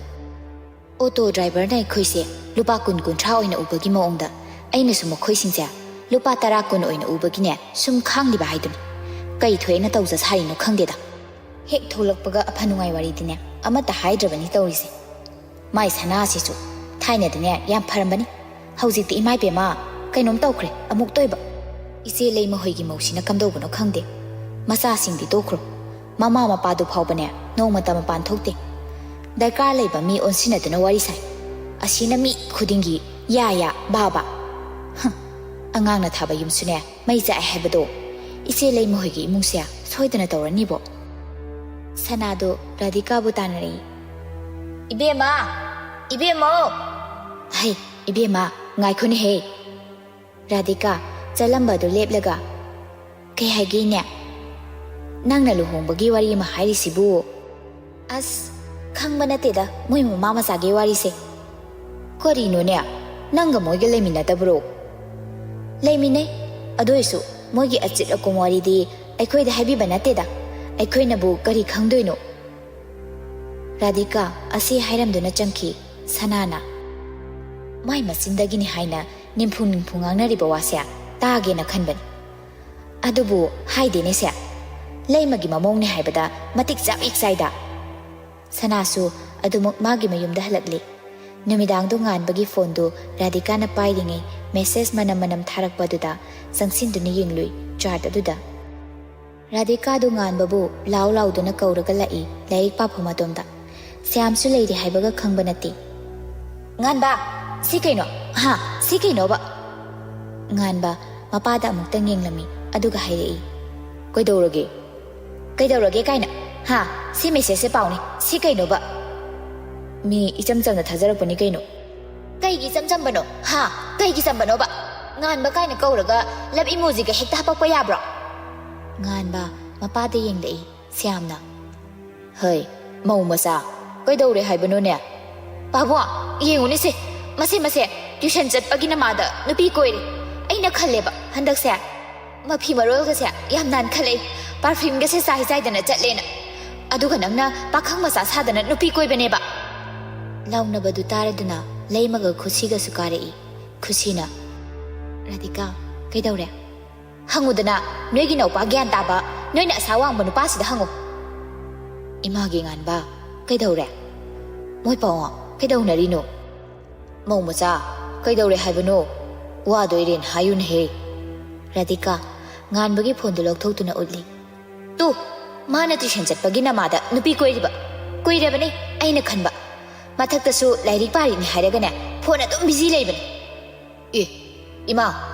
"ꯑꯣꯇꯣ ꯗ꯭ꯔꯥꯏꯚꯔꯅ ꯑꯩꯈꯣꯏꯁꯦ ꯂꯨꯄꯥ ꯀꯨꯟ ꯀꯨꯟꯊ꯭ꯔꯥ ꯑꯣꯏꯅ ꯎꯕꯒꯤ ꯃꯑꯣꯡꯗ ꯑꯩꯅꯁꯨ ꯃꯈꯣꯏꯁꯤꯡꯁꯦ ꯂꯨꯄꯥ ꯇꯔꯥ ꯀꯨꯟ ꯑꯣꯏꯅ ꯎꯕꯒꯤꯅꯦ ꯁꯨꯝ ꯈꯥꯡꯂꯤꯕ ꯍꯥꯏꯗꯨꯅꯤ꯫ ꯀꯩ ꯊꯣꯛꯑꯦꯅ ꯇꯧꯖ ꯁꯥꯔꯤꯅꯣ ꯈꯪꯗꯦꯗ꯫ ꯍꯦꯛ ꯊꯣꯛꯂꯛꯄꯒ ꯑꯐ ꯅꯨꯡꯉꯥꯏ ꯋꯥꯔꯤꯗꯤꯅꯦ ꯑꯃꯠꯇ ꯍꯥꯏꯗ꯭ꯔꯕꯅꯤ ꯇꯧꯔꯤꯁꯦ꯫ ꯃꯥꯏ ꯁꯅꯥꯁꯤꯁꯨ ꯊꯥꯏꯅꯗꯤꯅꯦ ꯌꯥꯝ ꯐꯔꯝꯕꯅꯤ, ꯍꯧꯖꯤꯛꯇꯤ ꯏꯃꯥ ꯏꯕꯦꯝꯃ ꯀꯩꯅꯣꯝ ꯇꯧꯈ꯭ꯔꯦ ꯑꯃꯨꯛ ꯇꯣꯏꯕ꯫ ꯏꯆꯦ ꯂꯩꯃꯍꯣꯏꯒꯤ ꯃꯧꯁꯤꯅ ꯀꯝꯗꯧꯕꯅꯣ ꯈꯪꯗꯦ꯫ ꯃꯆꯥꯁꯤꯡꯗꯤ ꯇꯣꯛꯈ꯭ꯔꯣ, ꯃꯃꯥ ꯃꯄꯥꯗꯨ ꯐꯥꯎꯕꯅꯦ ꯅꯣꯡꯃꯇ ꯃꯄꯥꯟ ꯊꯣꯛꯇꯦ꯫ ꯗꯔꯀꯥꯔ ꯂꯩꯕ ꯃꯤ ꯑꯣꯟꯁꯤꯟꯅꯗꯨꯅ ꯋꯥꯔꯤ ꯁꯥꯏ꯫ ꯑꯁꯤꯅ ꯃꯤ ꯈꯨꯗꯤꯡꯒꯤ ꯌꯥ ꯌꯥ, ꯕꯥ ꯕꯥ꯫ ꯍꯝ, ꯑꯉꯥꯡꯅ ꯊꯥꯕ ꯌꯨꯝꯁꯨꯅꯦ ꯃꯩ ꯆꯥꯛꯑꯦ ꯍꯥꯏꯕꯗꯣ꯫ ꯏꯆꯦ ꯂꯩꯃꯍꯣꯏꯒꯤ ꯏꯃꯨꯡꯁꯦ ꯁꯣꯏꯗꯅ ꯇꯧꯔꯅꯤꯕꯣ꯫" ꯁꯅꯥꯗꯣ ꯔꯥꯙꯤꯀꯥꯕꯨ ꯇꯥꯟꯅꯔꯛꯏ꯫ "ꯏꯕꯦꯝꯃ! ꯏꯕꯦꯝꯃꯧ!" "ꯍꯩ, ꯏꯕꯦꯝꯃ, ꯉꯥꯏꯈꯣꯅꯦꯍꯦ!" ꯔꯥꯙꯤꯀꯥ ꯆꯠꯂꯝꯕ ꯑꯗꯨ ꯂꯦꯞꯂꯒ, "ꯀꯩ ꯍꯥꯏꯒꯦ, ꯏꯅꯦ? ꯅꯪꯅ ꯂꯨꯍꯣꯡꯕꯒꯤ ꯋꯥꯔꯤ ꯑꯃ ꯍꯥꯏꯔꯤꯁꯤꯕꯨ?" "ꯑꯁ, ꯈꯪꯕ ꯅꯠꯇꯦꯗ ꯃꯣꯏ ꯃꯃꯥ ꯃꯆꯥꯒꯤ ꯋꯥꯔꯤꯁꯦ꯫" "ꯀꯔꯤꯅꯣꯅꯦ? ꯅꯪꯒ ꯃꯣꯏꯒ ꯂꯩꯃꯤꯟꯅꯗꯕ꯭ꯔꯣ?" "ꯂꯩꯃꯤꯟꯅꯩ꯫ ꯑꯗꯨ ꯑꯣꯏꯁꯨ ꯃꯣꯏꯒꯤ ꯑꯆꯤꯠ ꯑꯀꯣꯝ ꯋꯥꯔꯤꯗꯤ ꯑꯩꯈꯣꯏꯗ ꯍꯥꯏꯕꯤꯕ ꯅꯠꯇꯦꯗ꯫ ꯑꯩꯈꯣꯏꯅꯕꯨ ꯀꯔꯤ ꯈꯪꯗꯣꯏꯅꯣ?" ꯔꯥꯙꯤꯀꯥ ꯑꯁꯤ ꯍꯥꯏꯔꯝꯗꯨꯅ ꯆꯪꯈꯤ꯫ ꯁꯅꯥꯅ, "ꯃꯥꯏ ꯃꯆꯤꯟꯗꯒꯤꯅꯤ ꯍꯥꯏꯅ ꯅꯤꯝꯐꯨ ꯅꯤꯝꯐꯨ ꯉꯥꯡꯅꯔꯤꯕ ꯋꯥꯁꯦ ꯇꯥꯒꯦꯅ ꯈꯟꯕꯅꯤ꯫ ꯑꯗꯨꯕꯨ ꯍꯥꯏꯗꯦꯅꯦ ꯁꯦ꯫ ꯂꯩꯃꯒꯤ ꯃꯃꯧꯅꯦ ꯍꯥꯏꯕꯗ ꯃꯇꯤꯛ ꯆꯥꯕ ꯍꯦꯛ ꯆꯥꯏꯗ꯫" ꯁꯅꯥꯁꯨ ꯑꯗꯨꯃꯛ ꯃꯥꯒꯤ ꯃꯌꯨꯝꯗ ꯍꯜꯂꯛꯂꯤ꯫ ꯅꯨꯃꯤꯗꯥꯡꯗꯨ ꯉꯥꯟꯕꯒꯤ ꯐꯣꯟꯗꯨ ꯔꯥꯙꯤꯀꯥꯅ ꯄꯥꯏꯔꯤꯉꯩ ꯃꯦꯁꯦꯖ ꯃꯅꯝ ꯃꯅꯝ ꯊꯥꯔꯛꯄ ꯑꯗꯨꯗ ꯆꯪꯁꯤꯟꯗꯨꯅ ꯌꯦꯡꯂꯨꯏ ꯆꯥꯠ ꯑꯗꯨꯗ꯫ ꯔꯥꯙꯤꯀꯥꯗꯨ ꯉꯥꯟꯕꯕꯨ ꯂꯥꯎ ꯂꯥꯎꯗꯨꯅ ꯀꯧꯔꯒ ꯂꯥꯛꯏ ꯂꯥꯏꯔꯤꯛ ꯄꯥꯐꯝ ꯑꯗꯣꯝꯗ꯫ ꯁ꯭ꯌꯥꯝꯁꯨ ꯂꯩꯔꯤ ꯍꯥꯏꯕꯒ ꯈꯪꯕ ꯅꯠꯇꯦ꯫ "ꯉꯥꯟꯕ, ꯁꯤ ꯀꯩꯅꯣ? ꯍꯥ, ꯁꯤ ꯀꯩꯅꯣꯕ?" ꯉꯥꯟꯕ ꯃꯄꯥꯗ ꯑꯃꯨꯛꯇꯪ ꯌꯦꯡꯂꯝꯃꯤ, ꯑꯗꯨꯒ ꯍꯥꯏꯔꯛꯏ, "ꯀꯩꯗꯧꯔꯒꯦ? ꯀꯩꯗꯧꯔꯒꯦ ꯀꯥꯏꯅ? ꯍꯥ? ꯁꯤ ꯃꯦꯁꯦꯖꯁꯦ ꯄꯥꯎꯅꯦ꯫ ꯁꯤ ꯀꯩꯅꯣꯕ?" "ꯃꯤ ꯏꯆꯝ ꯆꯝꯅ ꯊꯥꯖꯔꯛꯄꯅꯤ ꯀꯩꯅꯣ꯫" "ꯀꯩꯒꯤ ꯏꯆꯝ ꯆꯝꯕꯅꯣ? ꯍꯥ? ꯀꯩꯒꯤ ꯆꯝꯕꯅꯣꯕ? ꯉꯥꯟꯕ ꯀꯥꯏꯅ ꯀꯧꯔꯒ ꯂꯞ ꯏꯃꯣꯖꯤꯒ ꯍꯦꯛꯇ ꯍꯥꯄꯛꯄ ꯌꯥꯕ꯭ꯔꯣ?" ꯉꯥꯟꯕ ꯃꯄꯥꯗ ꯌꯦꯡꯂꯛꯏ ꯁ꯭ꯌꯥꯝꯅ꯫ "ꯍꯩ, ꯃꯧ ꯃꯆꯥ, ꯀꯩꯗꯧꯔꯦ ꯍꯥꯏꯕꯅꯣꯅꯦ?" "ꯄꯥꯕꯨꯡ, ꯌꯦꯡꯉꯨꯅꯦꯁꯦ, ꯃꯁꯦ ꯃꯁꯦ ꯇ꯭ꯌꯨꯁꯟ ꯆꯠꯄꯒꯤ ꯅꯃꯥꯗ ꯅꯨꯄꯤ ꯀꯣꯏꯔꯦ꯫ ꯑꯩꯅ ꯈꯜꯂꯦꯕ ꯍꯟꯗꯛꯁꯦ ꯃꯐꯤ ꯃꯔꯣꯜꯒꯁꯦ ꯌꯥꯝ ꯅꯥꯟꯈꯠꯂꯛꯏ, ꯄꯥꯔꯐ꯭ꯌꯨꯝꯒꯁꯦ ꯆꯥꯏ ꯆꯥꯏꯗꯅ ꯆꯠꯂꯦꯅ꯫ ꯑꯗꯨꯒ ꯅꯪꯅ ꯄꯥꯈꯪ ꯃꯆꯥ ꯁꯥꯗꯅ ꯅꯨꯄꯤ ꯀꯣꯏꯕꯅꯦꯕ!" ꯂꯥꯎꯅꯕꯗꯨ ꯇꯥꯔꯗꯨꯅ ꯂꯩꯃꯒ ꯈꯨꯁꯤꯒꯁꯨ ꯀꯥꯔꯛꯏ꯫ ꯈꯨꯁꯤꯅ, "ꯔꯥꯙꯤꯀꯥ, ꯀꯩꯗꯧꯔꯦ? ꯍꯪꯉꯨꯗꯅ, ꯅꯣꯏꯒꯤ ꯅꯧꯄꯥ ꯒ꯭ꯌꯥꯟ ꯇꯥꯕ, ꯅꯣꯏꯅ ꯑꯁꯥ ꯋꯥꯡꯕ ꯅꯨꯄꯥꯁꯤꯗ ꯍꯪꯉꯨ꯫" ꯏꯃꯥꯒꯤ ꯉꯥꯟꯕ, "ꯀꯩꯗꯧꯔꯦ? ꯃꯣꯏ ꯄꯥꯎ ꯀꯩꯗꯧꯅꯔꯤꯅꯣ?" "ꯃꯧ ꯃꯆꯥ, ꯀꯩꯗꯧꯔꯦ ꯍꯥꯏꯕꯅꯣ? ꯋꯥꯗꯣ ꯏꯔꯦꯟ ꯍꯥꯏꯌꯨꯅꯍꯦ꯫" ꯔꯥꯙꯤꯀꯥ ꯉꯥꯟꯕꯒꯤ ꯐꯣꯟꯗꯨ ꯂꯧꯊꯣꯛꯇꯨꯅ ꯎꯠꯂꯤ꯫ "ꯇꯨ, ꯃꯥꯅ ꯇ꯭ꯌꯨꯁꯟ ꯆꯠꯄꯒꯤ ꯅꯃꯥꯗ ꯅꯨꯄꯤ ꯀꯣꯏꯔꯤꯕ꯫ ꯀꯨꯏꯔꯕꯅꯤ ꯑꯩꯅ ꯈꯟꯕ꯫ ꯃꯊꯛꯇꯁꯨ ꯂꯥꯏꯔꯤꯛ ꯄꯥꯔꯤꯅꯤ ꯍꯥꯏꯔꯒꯅꯦ, ꯐꯣꯟ ꯑꯗꯨꯝ ꯕꯤꯖꯤ ꯂꯩꯕꯅꯤ꯫" "ꯑꯦ, ꯏꯃꯥ,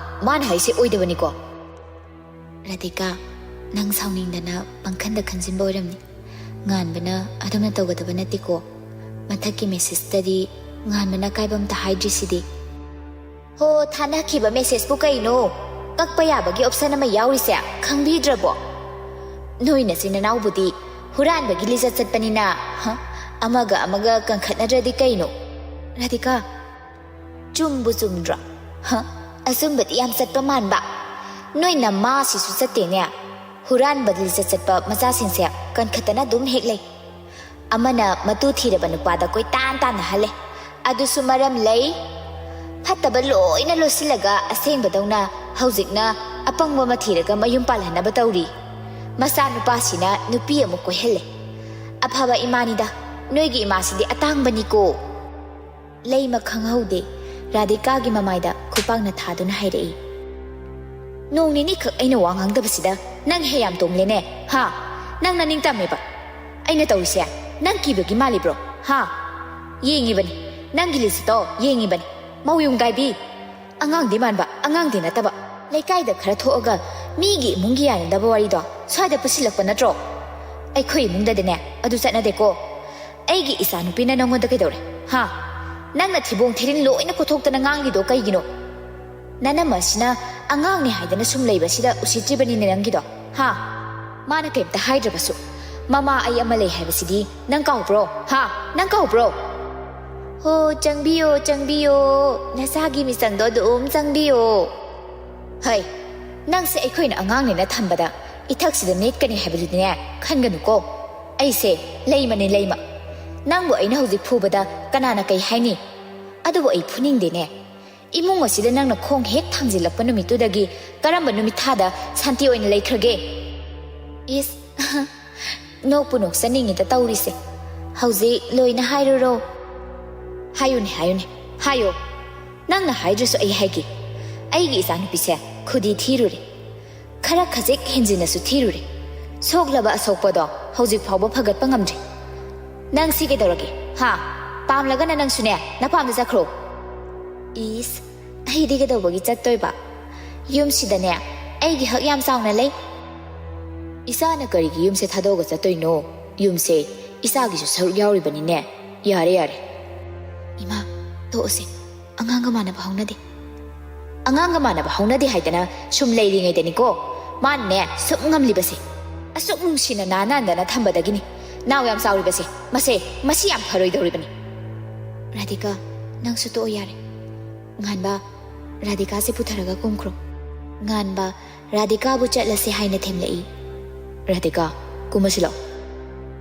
ꯃꯥꯅ ꯍꯥꯏꯁꯦ ꯑꯣꯏꯗꯕꯅꯤꯀꯣ꯫" "ꯔꯥꯙꯤꯀꯥ, ꯅꯪ ꯁꯥꯎꯅꯤꯡꯗꯅ ꯄꯪꯈꯟꯗ ꯈꯟꯖꯤꯟꯕ ꯑꯣꯏꯔꯝꯅꯤ꯫ ꯉꯥꯟꯕꯅ ꯑꯗꯨꯝꯅ ꯇꯧꯒꯗꯕ ꯅꯠꯇꯦꯀꯣ꯫ ꯃꯊꯛꯀꯤ ꯃꯦꯁꯦꯖꯇꯗꯤ ꯉꯥꯟꯕꯅ ꯑꯀꯥꯏꯕ ꯑꯝꯇ ꯍꯥꯏꯗ꯭ꯔꯤꯁꯤꯗꯤ꯫" "ꯍꯣ, ꯊꯥꯅꯈꯤꯕ ꯃꯦꯁꯦꯖꯄꯨ ꯀꯩꯅꯣ? ꯀꯛꯄ ꯌꯥꯕꯒꯤ ꯑꯣꯞꯁꯟ ꯑꯃ ꯌꯥꯎꯔꯤꯁꯦ ꯈꯪꯕꯤꯗ꯭ꯔꯕꯣ? ꯅꯣꯏ ꯅꯆꯤꯟ ꯅꯅꯥꯎꯕꯨꯗꯤ ꯍꯨꯔꯥꯟꯕꯒꯤ ꯂꯤꯆꯠ ꯆꯠꯄꯅꯤꯅ, ꯍ, ꯑꯃꯒ ꯑꯃꯒ ꯀꯟꯈꯠꯅꯗ꯭ꯔꯗꯤ ꯀꯩꯅꯣ?" "ꯔꯥꯙꯤꯀꯥ, ꯆꯨꯝꯕꯨ ꯆꯨꯝꯗ꯭ꯔꯣ? ꯍ, ꯑꯆꯨꯝꯕꯗꯤ ꯌꯥꯝ ꯆꯠꯄ ꯃꯥꯟꯕ꯫ ꯅꯣꯏ ꯅꯃꯥꯁꯤꯁꯨ ꯆꯠꯇꯦꯅꯦ꯫ ꯍꯨꯔꯥꯟꯕ ꯂꯤꯆꯠ ꯆꯠꯄ ꯃꯆꯥꯁꯤꯡꯁꯦ ꯀꯟꯈꯠꯇꯅ ꯑꯗꯨꯝ ꯍꯦꯛ ꯂꯩ꯫ ꯑꯃꯅ ꯃꯇꯨ ꯊꯤꯔꯕ ꯅꯨꯄꯥꯗ ꯀꯣꯏꯇꯥꯟ ꯇꯥꯟꯅꯍꯜꯂꯦ꯫ ꯑꯗꯨꯁꯨ ꯃꯔꯝ ꯂꯩ꯫ ꯐꯠꯇꯕ ꯂꯣꯏꯅ ꯂꯣꯠꯁꯤꯜꯂꯒ ꯑꯁꯦꯡꯕꯗꯧꯅ ꯍꯧꯖꯤꯛꯅ ꯑꯄꯪꯕ ꯑꯃ ꯊꯤꯔꯒ ꯃꯌꯨꯝ ꯄꯥꯜꯍꯟꯅꯕ ꯇꯧꯔꯤ꯫ ꯃꯆꯥꯅꯨꯄꯥꯁꯤꯅ ꯅꯨꯄꯤ ꯑꯃꯨꯛ ꯀꯣꯏꯍꯜꯂꯦ꯫ ꯑꯐꯕ ꯏꯃꯥꯅꯤꯗ, ꯅꯣꯏꯒꯤ ꯏꯃꯥꯁꯤꯗꯤ ꯑꯇꯥꯡꯕꯅꯤꯀꯣ꯫" ꯂꯩꯃ ꯈꯪꯍꯧꯗꯦ, ꯔꯥꯙꯤꯀꯥꯒꯤ ꯃꯃꯥꯏꯗ ꯈꯨꯄꯥꯛꯅ ꯊꯥꯗꯨꯅ ꯍꯥꯏꯔꯛꯏ꯫ "ꯅꯣꯡ ꯅꯤꯅꯤꯈꯛ ꯑꯩꯅ ꯋꯥ ꯉꯥꯡꯗꯕꯁꯤꯗ ꯅꯪ ꯍꯦ ꯌꯥꯝ ꯇꯣꯡꯂꯦꯅꯦ, ꯍꯥ? ꯅꯪ ꯅꯅꯤꯡ ꯇꯝꯃꯦꯕ ꯑꯩꯅ ꯇꯧꯔꯤꯁꯦ? ꯅꯪ ꯀꯤꯕꯒꯤ ꯃꯥꯜꯂꯤꯕ꯭ꯔꯣ, ꯍꯥ? ꯌꯦꯡꯉꯤꯕꯅꯤ, ꯅꯪꯒꯤ ꯂꯤꯁꯇꯣ ꯌꯦꯡꯉꯤꯕꯅꯤ, ꯃꯧ ꯌꯨꯝ ꯀꯥꯏꯕꯤ꯫ ꯑꯉꯥꯡꯗꯤ ꯃꯥꯟꯕ, ꯑꯉꯥꯡꯗꯤ ꯅꯠꯇꯕ꯫ ꯂꯩꯀꯥꯏꯗ ꯈꯔ ꯊꯣꯛꯑꯒ ꯃꯤꯒꯤ ꯏꯃꯨꯡꯒꯤ ꯌꯥꯅꯗꯕ ꯋꯥꯔꯤꯗꯣ ꯁ꯭ꯋꯥꯏꯗ ꯄꯨꯁꯤꯜꯂꯛꯄ ꯅꯠꯇ꯭ꯔꯣ? ꯑꯩꯈꯣꯏ ꯏꯃꯨꯡꯗꯗꯤꯅꯦ ꯑꯗꯨ ꯆꯠꯅꯗꯦꯀꯣ꯫ ꯑꯩꯒꯤ ꯏꯆꯥꯅꯨꯄꯤꯅ ꯅꯪꯉꯣꯟꯗ ꯀꯩꯗꯧꯔꯦ? ꯍꯥ? ꯅꯪꯅ ꯊꯤꯕꯣꯡ ꯊꯤꯔꯤꯟ ꯂꯣꯏꯅ ꯀꯣꯊꯣꯛꯇꯅ ꯉꯥꯡꯂꯤꯗꯣ ꯀꯩꯒꯤꯅꯣ? ꯅꯅꯝꯃꯁꯤꯅ ꯑꯉꯥꯡꯅꯤ ꯍꯥꯏꯗꯅ ꯁꯨꯝ ꯂꯩꯕꯁꯤꯗ ꯎꯁꯤꯠꯇ꯭ꯔꯤꯕꯅꯤꯅꯦ ꯅꯪꯒꯤꯗꯣ, ꯍꯥ? ꯃꯥꯅ ꯀꯩꯝꯇ ꯍꯥꯏꯗ꯭ꯔꯕꯁꯨ, ꯃꯃꯥ ꯑꯩ ꯑꯃ ꯂꯩ ꯍꯥꯏꯕꯁꯤꯗꯤ ꯅꯪ ꯀꯥꯎꯕ꯭ꯔꯣ? ꯍꯥ? ꯅꯪ ꯀꯥꯎꯕ꯭ꯔꯣ? ꯍꯣ, ꯆꯪꯕꯤꯌꯣ, ꯆꯪꯕꯤꯌꯣ꯫ ꯅꯁꯥꯒꯤ ꯃꯤꯆꯪꯗꯣ ꯑꯗꯨꯝ ꯆꯪꯕꯤꯌꯣ꯫ ꯍꯩ, ꯅꯪꯁꯦ ꯑꯩꯈꯣꯏꯅ ꯑꯉꯥꯡꯅꯦꯅ ꯊꯝꯕꯗ ꯏꯊꯛꯁꯤꯗ ꯅꯦꯠꯀꯅꯤ ꯍꯥꯏꯕꯗꯨꯗꯤꯅꯦ ꯈꯟꯒꯅꯨꯀꯣ꯫ ꯑꯩꯁꯦ ꯂꯩꯃꯅꯦ, ꯂꯩꯃ꯫ ꯅꯪꯕꯨ ꯑꯩꯅ ꯍꯧꯖꯤꯛ ꯐꯨꯕꯗ ꯀꯅꯥꯅ ꯀꯩ ꯍꯥꯏꯅꯤ? ꯑꯗꯨꯕꯨ ꯑꯩ ꯐꯨꯅꯤꯡꯗꯦꯅꯦ꯫ ꯏꯃꯨꯡ ꯑꯁꯤꯗ ꯅꯪꯅ ꯈꯣꯡ ꯍꯦꯛ ꯊꯥꯡꯖꯤꯜꯂꯛꯄ ꯅꯨꯃꯤꯠꯇꯨꯗꯒꯤ ꯀꯔꯝꯕ ꯅꯨꯃꯤꯠ ꯊꯥꯗ ꯁꯥꯟꯇꯤ ꯑꯣꯏꯅ ꯂꯩꯈ꯭ꯔꯒꯦ? ꯏꯁ, ꯅꯣꯛꯄꯨ ꯅꯣꯛꯆꯅꯤꯡꯉꯤꯗ ꯇꯧꯔꯤꯁꯦ꯫ ꯍꯧꯖꯤꯛ ꯂꯣꯏꯅ ꯍꯥꯏꯔꯨꯔꯣ꯫ ꯍꯥꯏꯌꯨꯅꯦ, ꯍꯥꯏꯌꯨꯅꯦ, ꯍꯥꯏꯌꯣ꯫ ꯅꯪꯅ ꯍꯥꯏꯗ꯭ꯔꯁꯨ ꯑꯩ ꯍꯥꯏꯒꯦ꯫ ꯑꯩꯒꯤ ꯏꯆꯥꯅꯨꯄꯤꯁꯦ ꯈꯨꯗꯤ ꯊꯤꯔꯨꯔꯦ꯫ ꯈꯔ ꯈꯖꯤꯛ ꯍꯦꯟꯖꯤꯟꯅꯁꯨ ꯊꯤꯔꯨꯔꯦ꯫ ꯁꯣꯛꯂꯕ ꯑꯁꯣꯛꯄꯗꯣ ꯍꯧꯖꯤꯛ ꯐꯥꯎꯕ ꯐꯒꯠꯄ ꯉꯝꯗ꯭ꯔꯤ꯫ ꯅꯪ ꯁꯤ ꯀꯩꯗꯧꯔꯒꯦ? ꯍꯥ? ꯄꯥꯝꯂꯒꯅ ꯅꯪꯁꯨꯅꯦ, ꯅꯄꯥꯝꯗ ꯆꯠꯈ꯭ꯔꯣ꯫ ꯏꯁ, ꯑꯩꯗꯤ ꯀꯩꯗꯧꯕꯒꯤ ꯆꯠꯇꯣꯏꯕ? ꯌꯨꯝꯁꯤꯗꯅꯦ, ꯑꯩꯒꯤ ꯍꯛ ꯌꯥꯝ ꯆꯥꯎꯅ ꯂꯩ꯫ ꯏꯆꯥꯅ ꯀꯔꯤꯒꯤ ꯌꯨꯝꯁꯦ ꯊꯥꯗꯣꯛꯑꯒ ꯆꯠꯇꯣꯏꯅꯣ? ꯌꯨꯝꯁꯦ ꯏꯆꯥꯒꯤꯁꯨ ꯁꯔꯨꯛ ꯌꯥꯎꯔꯤꯕꯅꯤꯅꯦ꯫ ꯌꯥꯔꯦ, ꯌꯥꯔꯦ꯫ ꯏꯃꯥ, ꯇꯣꯛꯑꯁꯦ꯫ ꯑꯉꯥꯡꯒ ꯃꯥꯟꯅꯕ ꯍꯧꯅꯗꯦ꯫ ꯑꯉꯥꯡꯒ ꯃꯥꯟꯅꯕ ꯍꯧꯅꯗꯦ ꯍꯥꯏꯗꯅ ꯁꯨꯝ ꯂꯩꯔꯤꯉꯩꯗꯅꯤꯀꯣ, ꯃꯥꯅꯅꯦ ꯁꯨꯝ ꯉꯝꯂꯤꯕꯁꯦ꯫ ꯑꯁꯨꯛ ꯅꯨꯡꯁꯤꯅ ꯅꯥ ꯅꯥꯟꯗꯅ ꯊꯝꯕꯗꯒꯤꯅꯤ ꯅꯥꯎ ꯌꯥꯝ ꯆꯥꯎꯔꯤꯕꯁꯦ꯫ ꯃꯁꯦ, ꯃꯁꯤ ꯌꯥꯝ ꯐꯔꯣꯏꯗꯧꯔꯤꯕꯅꯤ꯫ ꯔꯥꯙꯤꯀꯥ, ꯅꯪꯁꯨ ꯇꯣꯛꯑꯣ ꯌꯥꯔꯦ꯫ ꯉꯥꯟꯕ, ꯔꯥꯙꯤꯀꯥꯁꯦ ꯄꯨꯊꯔꯒ ꯀꯨꯝꯈ꯭ꯔꯣ꯫ ꯉꯥꯟꯕ, ꯔꯥꯙꯤꯀꯥꯕꯨ ꯆꯠꯂꯁꯦ ꯍꯥꯏꯅ ꯊꯦꯝꯂꯛꯏ꯫ ꯔꯥꯙꯤꯀꯥ, ꯀꯨꯝꯃꯁꯤ ꯂꯥꯛꯑꯣ꯫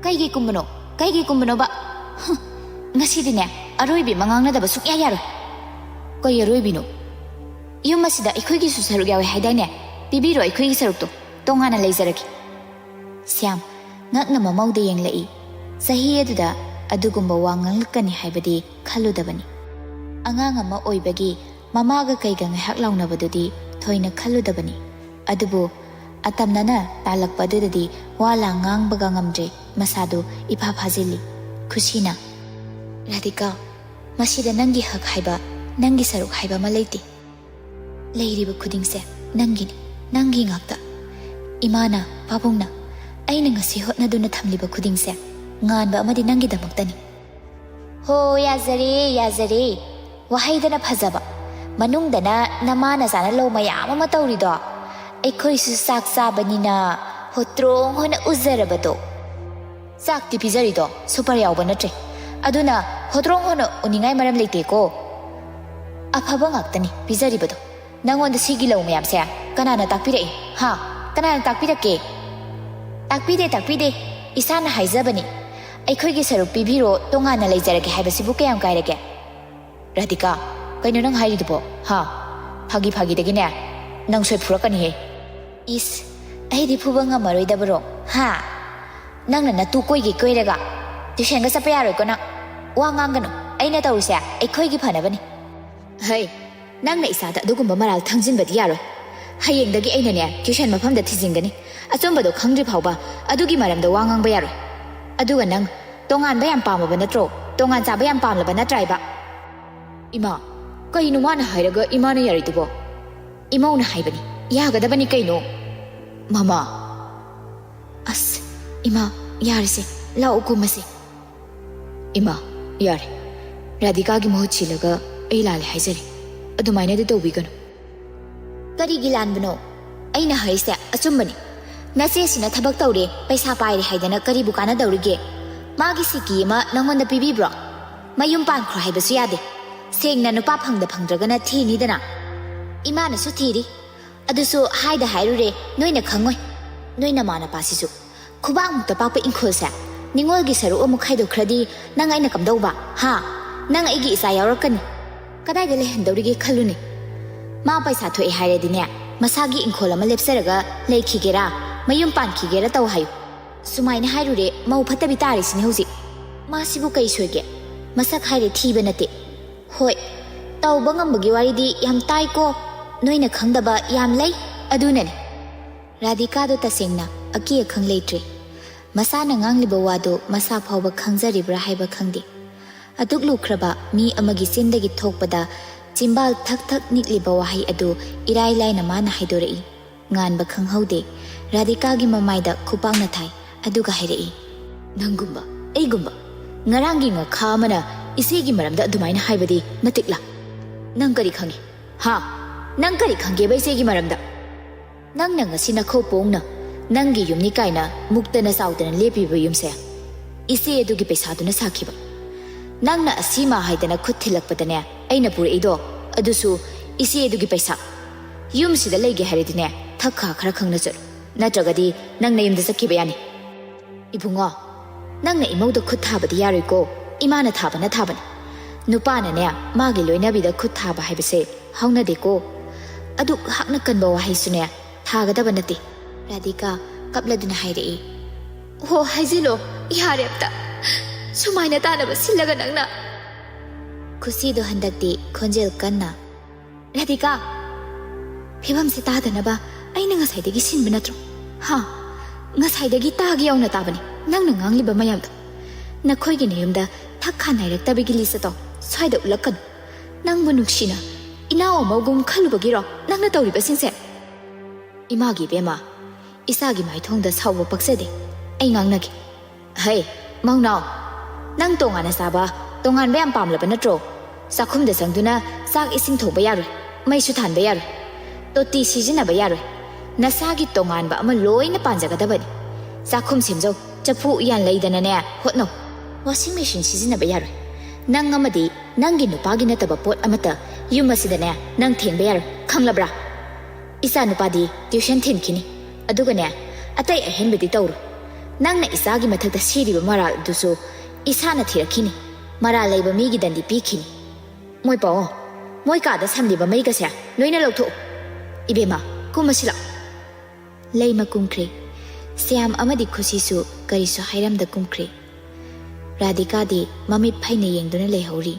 ꯀꯩꯒꯤ ꯀꯨꯝꯕꯅꯣ? ꯀꯩꯒꯤ ꯀꯨꯝꯕꯅꯣꯕ? ꯍꯨꯝ, ꯉꯁꯤꯗꯤꯅꯦ, ꯑꯔꯣꯏꯕꯤ ꯑꯃ ꯉꯥꯡꯅꯗꯕ ꯁꯨꯡꯌꯥ ꯌꯥꯔꯣꯏ꯫ ꯀꯩ ꯑꯔꯣꯏꯕꯤꯅꯣ? ꯌꯨꯝ ꯑꯁꯤꯗ ꯑꯩꯈꯣꯏꯒꯤꯁꯨ ꯁꯔꯨꯛ ꯌꯥꯎꯋꯦ ꯍꯥꯏꯗꯥꯏꯅꯦ? ꯄꯤꯕꯤꯔꯣ ꯑꯩꯈꯣꯏꯒꯤ ꯁꯔꯨꯛꯇꯣ, ꯇꯣꯉꯥꯟꯅ ꯂꯩꯖꯔꯒꯦ꯫ ꯁ꯭ꯌꯥꯝ, ꯉꯛꯅ ꯃꯃꯧꯗ ꯌꯦꯡꯂꯛꯏ꯫ ꯆꯍꯤ ꯑꯗꯨꯗ ꯑꯗꯨꯒꯨꯝꯕ ꯋꯥ ꯉꯥꯡꯂꯛꯀꯅꯤ ꯍꯥꯏꯕꯗꯤ ꯈꯜꯂꯨꯗꯕꯅꯤ꯫ ꯑꯉꯥꯡ ꯑꯃ ꯑꯣꯏꯕꯒꯤ ꯃꯃꯥꯒ ꯀꯩꯒ ꯉꯥꯏꯍꯥꯛ ꯂꯥꯎꯅꯕꯗꯨꯗꯤ ꯊꯣꯏꯅ ꯈꯜꯂꯨꯗꯕꯅꯤ꯫ ꯑꯗꯨꯕꯨ ꯑꯇꯝꯅꯅ ꯇꯥꯜꯂꯛꯄ ꯑꯗꯨꯗꯗꯤ ꯋꯥ ꯂꯥꯡ ꯉꯥꯡꯕꯒ ꯉꯝꯗ꯭ꯔꯦ, ꯃꯁꯥꯗꯨ ꯏꯐꯥ ꯐꯥꯖꯤꯜꯂꯤ꯫ ꯈꯨꯁꯤꯅ, "ꯔꯥꯙꯤꯀꯥ, ꯃꯁꯤꯗ ꯅꯪꯒꯤ ꯍꯛ ꯍꯥꯏꯕ, ꯅꯪꯒꯤ ꯁꯔꯨꯛ ꯍꯥꯏꯕ ꯑꯃ ꯂꯩꯇꯦ꯫ ꯂꯩꯔꯤꯕ ꯈꯨꯗꯤꯡꯁꯦ ꯅꯪꯒꯤꯅꯤ, ꯅꯪꯒꯤ ꯉꯥꯛꯇ꯫ ꯏꯃꯥꯅ, ꯄꯥꯕꯨꯡꯅ, ꯑꯩꯅ ꯉꯁꯤ ꯍꯣꯠꯅꯗꯨꯅ ꯊꯝꯂꯤꯕ ꯈꯨꯗꯤꯡꯁꯦ ꯉꯥꯟꯕ ꯑꯃꯗꯤ ꯅꯪꯒꯤꯗꯃꯛꯇꯅꯤ"꯫ ꯍꯣ, ꯌꯥꯖꯔꯦ, ꯌꯥꯖꯔꯦ꯫ ꯋꯥꯍꯩꯗꯅ ꯐꯖꯕ, ꯃꯅꯨꯡꯗꯅ ꯅꯃꯥ ꯅꯆꯥꯅ ꯂꯧ ꯃꯌꯥꯝ ꯑꯃ ꯇꯧꯔꯤꯗꯣ꯫ ꯑꯩꯈꯣꯏꯁꯨ ꯆꯥꯛ ꯆꯥꯕꯅꯤꯅ ꯍꯣꯇ꯭ꯔꯣꯡ ꯍꯣꯅ ꯎꯖꯔꯕꯗꯣ꯫ ꯆꯥꯛꯇꯤ ꯄꯤꯖꯔꯤꯗꯣ ꯁꯨꯄꯔ ꯌꯥꯎꯕ ꯅꯠꯇ꯭ꯔꯦ꯫ ꯑꯗꯨꯅ ꯍꯣꯇ꯭ꯔꯣꯡ ꯍꯣꯅ ꯎꯅꯤꯡꯉꯥꯏ ꯃꯔꯝ ꯂꯩꯇꯦꯀꯣ꯫ ꯑꯐꯕ ꯉꯥꯛꯇꯅꯤ ꯄꯤꯖꯔꯤꯕꯗꯣ꯫ ꯅꯪꯉꯣꯟꯗ ꯁꯤꯒꯤ ꯂꯧ ꯃꯌꯥꯝꯁꯦ ꯀꯅꯥꯅ ꯇꯥꯛꯄꯤꯔꯛꯏ? ꯍꯥ? ꯀꯅꯥꯅ ꯇꯥꯛꯄꯤꯔꯛꯀꯦ? ꯇꯥꯛꯄꯤꯗꯦ, ꯇꯥꯛꯄꯤꯗꯦ꯫ ꯏꯁꯥꯅ ꯍꯥꯏꯖꯕꯅꯤ꯫ ꯑꯩꯈꯣꯏꯒꯤ ꯁꯔꯨꯛ ꯄꯤꯕꯤꯔꯣ, ꯇꯣꯉꯥꯟꯅ ꯂꯩꯖꯔꯒꯦ ꯍꯥꯏꯕꯁꯤꯕꯨ ꯀꯌꯥꯝ ꯀꯥꯏꯔꯒꯦ? ꯔꯥꯙꯤꯀꯥ, ꯀꯩꯅꯣ ꯅꯪ ꯍꯥꯏꯔꯤꯗꯨꯕꯣ? ꯍꯥ? ꯐꯥꯒꯤ ꯐꯥꯒꯤꯗꯒꯤꯅꯦ, ꯅꯪ ꯁꯣꯏ ꯐꯨꯔꯛꯀꯅꯤꯍꯦ꯫ ꯏꯁ, ꯑꯩꯗꯤ ꯐꯨꯕ ꯉꯝꯃꯔꯣꯏꯗꯕꯔꯣ? ꯍꯥ? ꯅꯪꯅ ꯅꯇꯨ ꯀꯣꯏꯒꯦ ꯀꯣꯏꯔꯒ ꯇ꯭ꯌꯨꯁꯟꯒ ꯆꯠꯄ ꯌꯥꯔꯣꯏꯀꯣ ꯅꯪ꯫ ꯋꯥ ꯉꯥꯡꯒꯅꯨ, ꯑꯩꯅ ꯇꯧꯔꯤꯁꯦ ꯑꯩꯈꯣꯏꯒꯤ ꯐꯅꯕꯅꯤ꯫ ꯍꯩ, ꯅꯪꯅ ꯏꯆꯥꯗ ꯑꯗꯨꯒꯨꯝꯕ ꯃꯔꯥꯜ ꯊꯪꯖꯤꯟꯕꯗꯤ ꯌꯥꯔꯣꯏ꯫ ꯍꯌꯦꯡꯗꯒꯤ ꯑꯩꯅꯅꯦ ꯇ꯭ꯌꯨꯁꯟ ꯃꯐꯝꯗ ꯊꯤꯖꯤꯟꯒꯅꯤ꯫ ꯑꯆꯨꯝꯕꯗꯣ ꯈꯪꯗ꯭ꯔꯤ ꯐꯥꯎꯕ ꯑꯗꯨꯒꯤ ꯃꯔꯝꯗ ꯋꯥ ꯉꯥꯡꯕ ꯌꯥꯔꯣꯏ꯫ ꯑꯗꯨꯒ ꯅꯪ ꯇꯣꯉꯥꯟꯕ ꯌꯥꯝ ꯄꯥꯝꯃꯕ ꯅꯠꯇ꯭ꯔꯣ? ꯇꯣꯉꯥꯟ ꯆꯥꯕ ꯌꯥꯝ ꯄꯥꯝꯂꯕ ꯅꯠꯇ꯭ꯔꯥꯏꯕ? ꯏꯃꯥ, ꯀꯩꯅꯣ ꯃꯥꯅ ꯍꯥꯏꯔꯒ ꯏꯃꯥꯅ ꯌꯥꯔꯤꯗꯨꯕꯣ? ꯏꯃꯧꯅ ꯍꯥꯏꯕꯅꯤ, ꯌꯥꯒꯗꯕꯅꯤ ꯀꯩꯅꯣ꯫ ꯃꯃꯥ꯫ ꯑꯁ, ꯏꯃꯥ, ꯌꯥꯔꯁꯦ, ꯂꯥꯛꯑꯣ ꯀꯨꯝꯃꯁꯦ꯫ ꯏꯃꯥ, ꯌꯥꯔꯦ꯫ ꯔꯥꯙꯤꯀꯥꯒꯤ ꯃꯍꯨꯠ ꯁꯤꯜꯂꯒ ꯑꯩ ꯂꯥꯜꯂꯦ ꯍꯥꯏꯖꯔꯦ꯫ ꯑꯗꯨꯃꯥꯏꯅꯗꯤ ꯇꯧꯕꯤꯒꯅꯨ꯫ ꯀꯔꯤꯒꯤ ꯂꯥꯟꯕꯅꯣ? ꯑꯩꯅ ꯍꯥꯏꯔꯤꯁꯦ ꯑꯆꯨꯝꯕꯅꯤ꯫ ꯅꯆꯦꯁꯤꯅ ꯊꯕꯛ ꯇꯧꯔꯦ, ꯄꯩꯁꯥ ꯄꯥꯏꯔꯦ ꯍꯥꯏꯗꯅ ꯀꯔꯤꯕꯨ ꯀꯥꯟꯅꯗꯧꯔꯤꯒꯦ? ꯃꯥꯒꯤ ꯁꯤꯀꯤ ꯑꯃ ꯅꯪꯉꯣꯟꯗ ꯄꯤꯕꯤꯕ꯭ꯔꯣ? ꯃꯌꯨꯝ ꯄꯥꯟꯈ꯭ꯔꯣ ꯍꯥꯏꯕꯁꯨ ꯌꯥꯗꯦ꯫ ꯁꯦꯡꯅ ꯅꯨꯄꯥ ꯐꯪꯗ ꯐꯪꯗ꯭ꯔꯒꯅ ꯊꯤꯅꯤꯗꯅ꯫ ꯏꯃꯥꯅꯁꯨ ꯊꯤꯔꯤ꯫ ꯑꯗꯨꯁꯨ ꯍꯥꯏꯗ ꯍꯥꯏꯔꯨꯔꯦ, ꯅꯣꯏꯅ ꯈꯪꯉꯣꯏ꯫ ꯅꯣꯏ ꯅꯃꯥ ꯅꯄꯥꯁꯤꯁꯨ꯫ ꯈꯨꯕꯥꯛꯃꯨꯛꯇ ꯄꯥꯛꯄ ꯏꯪꯈꯣꯜꯁꯦ ꯅꯤꯉꯣꯜꯒꯤ ꯁꯔꯨꯛ ꯑꯃꯨꯛ ꯈꯥꯏꯗꯣꯛꯈ꯭ꯔꯗꯤ ꯅꯪ ꯑꯩꯅ ꯀꯝꯗꯧꯕ? ꯍꯥ? ꯅꯪ ꯑꯩꯒꯤ ꯏꯆꯥ ꯌꯥꯎꯔꯛꯀꯅꯤ꯫ ꯀꯗꯥꯏꯗ ꯂꯩꯍꯟꯗꯧꯔꯤꯒꯦ ꯈꯜꯂꯨꯅꯦ꯫ ꯃꯥ ꯄꯩꯁꯥ ꯊꯣꯛꯑꯦ ꯍꯥꯏꯔꯗꯤꯅꯦ, ꯃꯁꯥꯒꯤ ꯏꯪꯈꯣꯜ ꯑꯃ ꯂꯦꯞꯆꯔꯒ ꯂꯩꯈꯤꯒꯦꯔꯥ, ꯃꯌꯨꯝ ꯄꯥꯟꯈꯤꯒꯦꯔꯥ ꯇꯧ ꯍꯥꯏꯌꯨ꯫ ꯁꯨꯃꯥꯏꯅ ꯍꯥꯏꯔꯨꯔꯦ, ꯃꯧ ꯐꯠꯇꯕꯤ ꯇꯥꯔꯤꯁꯤꯅꯦ ꯍꯧꯖꯤꯛ꯫ ꯃꯥꯁꯤꯕꯨ ꯀꯩ ꯁꯣꯏꯒꯦ? ꯃꯁꯛ ꯍꯥꯏꯔꯦ ꯊꯤꯕ ꯅꯠꯇꯦ꯫ ꯍꯣꯏ, ꯇꯧꯕ ꯉꯝꯕꯒꯤ ꯋꯥꯔꯤꯗꯤ ꯌꯥꯝ ꯇꯥꯏꯀꯣ꯫ ꯅꯣꯏꯅ ꯈꯪꯗꯕ ꯌꯥꯝ ꯂꯩ꯫ ꯑꯗꯨꯅꯅꯦ꯫ ꯔꯥꯙꯤꯀꯥꯗꯣ ꯇꯁꯦꯡꯅ ꯑꯀꯤ ꯑꯈꯪ ꯂꯩꯇ꯭ꯔꯦ꯫ ꯃꯁꯥꯅ ꯉꯥꯡꯂꯤꯕ ꯋꯥꯗꯨ ꯃꯁꯥ ꯐꯥꯎꯕ ꯈꯪꯖꯔꯤꯕ꯭ꯔꯥ ꯍꯥꯏꯕ ꯈꯪꯗꯦ꯫ ꯑꯗꯨꯛ ꯂꯨꯈ꯭ꯔꯕ ꯃꯤ ꯑꯃꯒꯤ ꯆꯤꯟꯗꯒꯤ ꯊꯣꯛꯄꯗ ꯆꯤꯝꯕꯥꯜ ꯊꯛ ꯊꯛ ꯅꯤꯛꯂꯤꯕ ꯋꯥꯍꯩ ꯑꯗꯨ ꯏꯔꯥꯏ ꯂꯥꯏꯅ ꯃꯥꯅ ꯍꯥꯏꯗꯣꯔꯛꯏ꯫ ꯉꯥꯟꯕ ꯈꯪꯍꯧꯗꯦ꯫ ꯔꯥꯙꯤꯀꯥꯒꯤ ꯃꯃꯥꯏꯗ ꯈꯨꯄꯥꯛꯅ ꯊꯥꯏ, ꯑꯗꯨꯒ ꯍꯥꯏꯔꯛꯏ, "ꯅꯪꯒꯨꯝꯕ, ꯑꯩꯒꯨꯝꯕ, ꯉꯔꯥꯡꯒꯤ ꯉꯥꯈꯥ ꯑꯃꯅ ꯏꯆꯦꯒꯤ ꯃꯔꯝꯗ ꯑꯗꯨꯃꯥꯏꯅ ꯍꯥꯏꯕꯗꯤ ꯃꯇꯤꯛꯂꯥ? ꯅꯪ ꯀꯔꯤ ꯈꯪꯉꯤ? ꯍꯥ? ꯅꯪ ꯀꯔꯤ ꯈꯪꯒꯦꯕ ꯏꯆꯦꯒꯤ ꯃꯔꯝꯗ? ꯅꯪꯅ ꯉꯁꯤ ꯅꯈꯧ ꯄꯣꯡꯅ ꯅꯪꯒꯤ ꯌꯨꯝꯅꯤ ꯀꯥꯏꯅ ꯃꯨꯛꯇꯅ ꯆꯥꯎꯗꯅ ꯂꯦꯞꯄꯤꯕ ꯌꯨꯝꯁꯦ ꯏꯆꯦ ꯑꯗꯨꯒꯤ ꯄꯩꯁꯥꯗꯨꯅ ꯁꯥꯈꯤꯕ꯫ ꯅꯪꯅ ꯑꯁꯤꯃ ꯍꯥꯏꯗꯅ ꯈꯨꯠ ꯊꯤꯜꯂꯛꯄꯗꯅꯦ ꯑꯩꯅ ꯄꯨꯔꯛꯏꯗꯣ, ꯑꯗꯨꯁꯨ ꯏꯆꯦ ꯑꯗꯨꯒꯤ ꯄꯩꯁꯥ꯫ ꯌꯨꯝꯁꯤꯗ ꯂꯩꯒꯦ ꯍꯥꯏꯔꯗꯤꯅꯦ, ꯊꯛ ꯈꯥ ꯈꯔ ꯈꯪꯅ ꯆꯠꯂꯨ, ꯅꯠꯇ꯭ꯔꯒꯗꯤ ꯅꯪ ꯅꯌꯨꯝꯗ ꯆꯠꯈꯤꯕ ꯌꯥꯅꯤ꯫ ꯏꯕꯨꯡꯉꯣ, ꯅꯪꯅ ꯏꯃꯧꯗ ꯈꯨꯠ ꯊꯥꯕꯗꯤ ꯌꯥꯔꯣꯏꯀꯣ, ꯏꯃꯥꯅ ꯊꯥꯕꯅ ꯊꯥꯕꯅꯤ꯫ ꯅꯨꯄꯥꯅꯅꯦ ꯃꯥꯒꯤ ꯂꯣꯏꯅꯕꯤꯗ ꯈꯨꯠ ꯊꯥꯕ ꯍꯥꯏꯕꯁꯦ ꯍꯧꯅꯗꯦꯀꯣ꯫ ꯑꯗꯨꯛ ꯍꯥꯛꯅ ꯀꯟꯕ ꯋꯥꯍꯩꯁꯨꯅꯦ ꯊꯥꯒꯗꯕ ꯅꯠꯇꯦ꯫ ꯔꯥꯙꯤꯀꯥ ꯀꯞꯂꯗꯨꯅ ꯍꯥꯏꯔꯛꯏ꯫ "ꯍꯣ, ꯍꯥꯏꯖꯤꯜꯂꯣ, ꯌꯥꯔꯦ ꯑꯝꯇ꯫ ꯁꯨꯃꯥꯏꯅ ꯇꯥꯅꯕ ꯁꯤꯜꯂꯒ ꯅꯪꯅ꯫" ꯈꯨꯁꯤꯗꯣ ꯍꯟꯗꯛꯇꯤ ꯈꯣꯟꯖꯦꯜ ꯀꯟꯅ꯫ "ꯔꯥꯙꯤꯀꯥ, ꯐꯤꯕꯝꯁꯦ ꯇꯥꯗꯅꯕ ꯑꯩꯅ ꯉꯁꯥꯏꯗꯒꯤ ꯁꯤꯟꯕ ꯅꯠꯇ꯭ꯔꯣ? ꯍꯥ? ꯉꯁꯥꯏꯗꯒꯤ ꯇꯥꯒꯦ ꯌꯥꯎꯅ ꯇꯥꯕꯅꯤ ꯅꯪꯅ ꯉꯥꯡꯂꯤꯕ ꯃꯌꯥꯝꯗꯣ꯫ ꯅꯈꯣꯏꯒꯤ ꯅꯌꯨꯝꯗ ꯊꯛ ꯈꯥ ꯅꯥꯏꯔꯛꯇꯕꯒꯤ ꯂꯤꯁ ꯑꯗꯣ ꯁ꯭ꯋꯥꯏꯗ ꯎꯠꯂꯛꯀꯅꯨ꯫ ꯅꯪꯕꯨ ꯅꯨꯡꯁꯤꯅ ꯏꯅꯥꯎ ꯑꯃꯒꯨꯝ ꯈꯜꯂꯨꯕꯒꯤꯔꯣ ꯅꯪꯅ ꯇꯧꯔꯤꯕꯁꯤꯡꯁꯦ?" "ꯏꯃꯥꯒꯤ ꯏꯕꯦꯝꯃ, ꯏꯆꯥꯒꯤ ꯃꯥꯏꯊꯣꯡꯗ ꯁꯥꯎꯕ ꯄꯛꯆꯗꯦ꯫ ꯑꯩ ꯉꯥꯡꯅꯒꯦ꯫" "ꯍꯩ, ꯃꯧꯅꯥꯎ, ꯅꯪ ꯇꯣꯉꯥꯟꯅ ꯆꯥꯕ, ꯇꯣꯉꯥꯟꯕ ꯌꯥꯝ ꯄꯥꯝꯂꯕ ꯅꯠꯇ꯭ꯔꯣ? ꯆꯥꯛꯈꯨꯝꯗ ꯆꯪꯗꯨꯅ ꯆꯥꯛ ꯏꯁꯤꯡ ꯊꯣꯡꯕ ꯌꯥꯔꯣꯏ, ꯃꯩꯁꯨ ꯊꯥꯟꯕ ꯌꯥꯔꯣꯏ, ꯇꯣꯇꯤ ꯁꯤꯖꯤꯟꯅꯕ ꯌꯥꯔꯣꯏ꯫ ꯅꯁꯥꯒꯤ ꯇꯣꯉꯥꯟꯕ ꯑꯃ ꯂꯣꯏꯅ ꯄꯥꯟꯖꯒꯗꯕꯅꯤ꯫ ꯆꯥꯛꯈꯨꯝ ꯁꯦꯝꯖꯧ, ꯆꯐꯨ ꯎꯌꯥꯟ ꯂꯩꯗꯅꯅꯦ ꯍꯣꯠꯅꯧ꯫ ꯋꯥꯁꯤꯡ ꯃꯦꯆꯤꯟ ꯁꯤꯖꯤꯟꯅꯕ ꯌꯥꯔꯣꯏ꯫ ꯅꯪ ꯑꯃꯗꯤ ꯅꯪꯒꯤ ꯅꯨꯄꯥꯒꯤ ꯅꯠꯇꯕ ꯄꯣꯠ ꯑꯃꯠꯇ ꯌꯨꯝ ꯑꯁꯤꯗꯅꯦ ꯅꯪ ꯊꯦꯡꯕ ꯌꯥꯔꯣꯏ, ꯈꯪꯂꯕ꯭ꯔꯥ? ꯏꯆꯥ ꯅꯨꯄꯥꯗꯤ ꯇ꯭ꯌꯨꯁꯟ ꯊꯤꯟꯈꯤꯅꯤ, ꯑꯗꯨꯒꯅꯦ, ꯑꯇꯩ ꯑꯍꯦꯟꯕꯗꯤ ꯇꯧꯔꯣꯏ꯫ ꯅꯪꯅ ꯏꯆꯥꯒꯤ ꯃꯊꯛꯇ ꯁꯤꯔꯤꯕ ꯃꯔꯥꯜ ꯑꯗꯨꯁꯨ ꯏꯁꯥꯅ ꯊꯤꯔꯛꯈꯤꯅꯤ꯫ ꯃꯔꯥꯜ ꯂꯩꯕ ꯃꯤꯒꯤ ꯗꯟꯗꯤ ꯄꯤꯈꯤꯅꯤ꯫ ꯃꯣꯏ ꯄꯥꯎꯑꯣ, ꯃꯣꯏ ꯀꯥꯗ ꯁꯝꯂꯤꯕ ꯃꯩꯒꯁꯦ ꯂꯣꯏꯅ ꯂꯧꯊꯣꯛꯎ꯫ ꯏꯕꯦꯝꯃ, ꯀꯨꯝꯃꯁꯤ ꯂꯥꯛꯑꯣ꯫" ꯂꯩꯃ ꯀꯨꯝꯈ꯭ꯔꯦ꯫ ꯁ꯭ꯌꯥꯝ ꯑꯃꯗꯤ ꯈꯨꯁꯤꯁꯨ ꯀꯔꯤꯁꯨ ꯍꯥꯏꯔꯝꯗ ꯀꯨꯝꯈ꯭ꯔꯦ꯫ ꯔꯥꯙꯤꯀꯥꯗꯤ ꯃꯃꯤꯠ ꯐꯩꯅ ꯌꯦꯡꯗꯨꯅ ꯂꯩꯍꯧꯔꯤ꯫